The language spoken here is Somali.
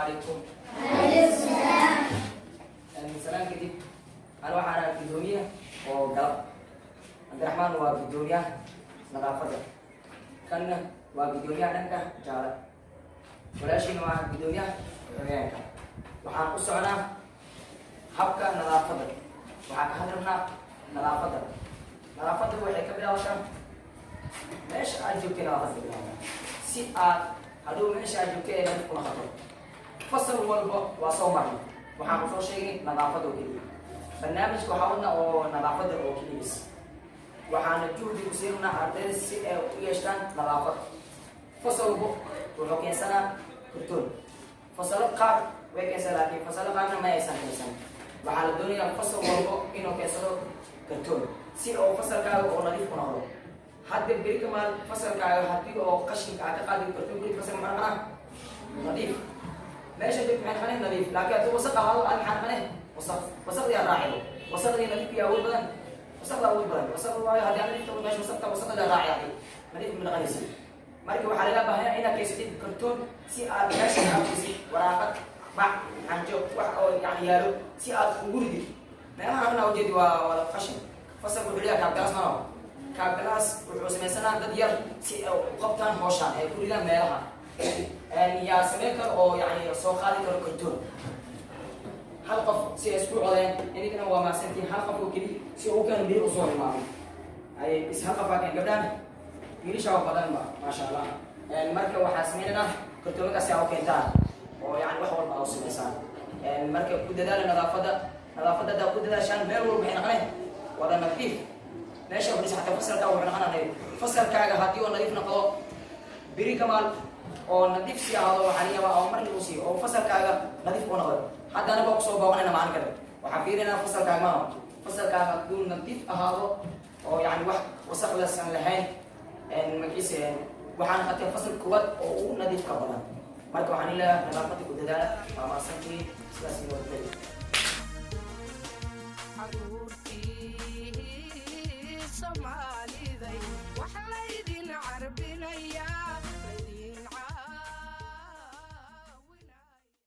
Calaykum. Salaan kadib, ana waxaan ahaa guddoomiyaha oo galab. Cabdiraxmaan waa guddoomiyaha nadaafadda, kanna waa guddoomiyaha dhanka jaale, walaashiina waa guddoomiyaha xogeenka. Waxaan u socnaa habka nadaafadda. Waxaan ka hadli rabnaa nadaafadda. Nadaafadda waxay ka bilaabataa meesha aad joogtay. Nadaafadda ka bilaabataa si aad hadhow meesha aad joogtay ay nadiif ku noqoto. Fasal walba waa soo marnay, waxaan kusoo sheegnay nadaafadda oo keliya. Barnaamijka waxaa wadna oo nadaafadda oo keliyas. Waxaana juhdi ku siinanaa ardayda si ay u yeeshtaan nadaafad. Fasal walba wuxuu keensanaa kartoon. Fasalo qaar way keensan, laakiin fasalo qaarna ma aysan keensan. Waxaa la doonayaa fasal walbo inuu keensado kartoon si oo fasalkaaga oo nadiif ku noqdo. Hadda beri kamaal fasalkaaga haddii oo qashinka aad ka qaadi kartoon guri, fasalka maxaa noqonaa? Nadiif. Meesha joogto maxay noqonay? Nadiif. Laakiin haddii wasaq ahaado, aad maxaa noqonay? Wasaq. Wasaqdii aad raacido, wasaqdii nadiif iyo awood badan, wasaqda awood badan wasaq waayo. Haddii aad nadiifta meesha wasaqta, wasaqda raaci, adi nadiif ma noqonaysid. Marka waxaa laga baahanyaa inaad keysatid kartoon si aad meesha aad geysid waraaqad, bac, xanjo, wax oo yani yaalo si aad ugu ridid meelaha dhan. Ujeedi waa qashin. Fasalka wuxuu leeyahay kaab class mano. Kaab class wuxuu samaysanaa dad yar si ay u qabtaan hawshaan, ay ku ridaan meelaha. Yaa sameyn karo oo yani soo qaadi karo kartoon? Hal qof si ay isku codeen. Idinkana waa mahadsantihiin. Hal qof oo keliya si uu keeno, beri usoo imaado ay is hal qof aa keen. Gabdhaan, wiilasha waa badan ba, maasha Allah. Marka waxaa sameynaynaa kartoominkaasi aa u keentaan oo yani wax walba aa u samaysaan. Marka ku dadaala nadaafadda. Nadaafadda haddaa ku dadaashaan, meel walba waxay noqoneen wada nadiif. Meesha fadhiisa, xataa fasalkaaga wuxuu noqonaa nadiif. Fasalkaaga haddii oo nadiif noqdo, beri kamaal oo nadiif si ahaado, waxaa laga yaabaa oo mar lagu siiyo oo fasalkaaga nadiif u noqdo. Hadda anaga waa kusoo booqanayna maalin kale, waxaan fiirinaa fasalkaaga maaha. Fasalkaaga hadduu nadiif ahaado oo yani wax wasaq lasan lahayn, magiise waxaan qatay fasal koowaad oo ugu nadiifka badan. Marka waxaan ilaah nadaafada ku dadaala. Waa mahadsantihiin. Sidaas inoo dali. Caruurtii Soomaali.